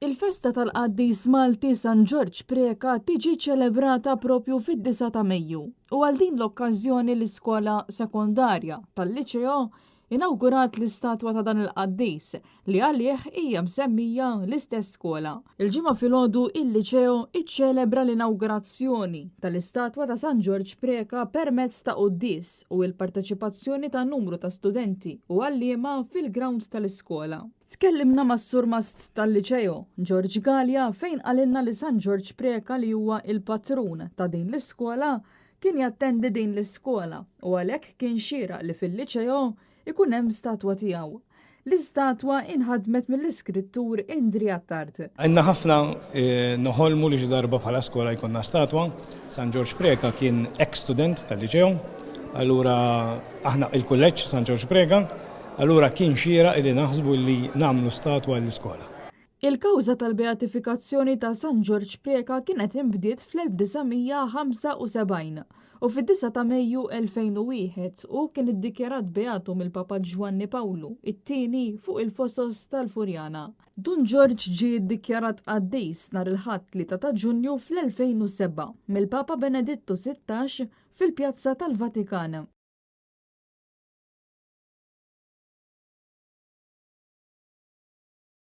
Il-festa tal-qaddis Malti San Ġorġ Preca tiġi ċelebrata propju fid-9 ta' Mejju u għal din l-okkażjoni l-iskola sekondarja tal-Liċeo inawgurat l-istatwa ta' dan il-qaddis li għalih hija msemmija l-istess skola. Il-Ġimgħa filgħodu il-Liċeo iċċelebra l-inawgurazzjoni tal-istatwa ta' San Ġorġ Preca permezz ta' quddies u l-parteċipazzjoni ta' numru ta' studenti u għalliema fil-ground tal-iskola. Tkellimna mas-Surmast tal-Liċeo, George Galea, fejn qalilna li San Ġorġ Preca li huwa il-patrun ta' din l-iskola kien jattendi din l-iskola u għalhekk kien xieraq li fil-Liċeo ikun hemm statwa tiegħu. L-istatwa inħadmet mill-iskrittur Indri Attard. Għandna ħafna eh, noħolmu li xi darba bħala skola jkollna statwa. San Ġorġ Preca kien ex student tal-liċew, allura aħna il-kulleġġ San Ġorġ Preca, allura kien xieraq li naħsbu li nagħmlu statwa l-iskola. Il-kawża tal-beatifikazzjoni ta' San Ġorġ Preca kienet inbdiet fl-1975 u fid-9 ta' Mejju 2001 hu kien iddikjarat beatu mill-Papa Ġwanni Pawlu it-Tieni fuq il-Fosos tal-Furjana. Dun Ġorġ ġie ddikjarat qaddis nhar il-Ħadd 3 ta' Ġunju fl-2007 mill-Papa Benedittu 16 fil-Pjazza tal-Vatikan.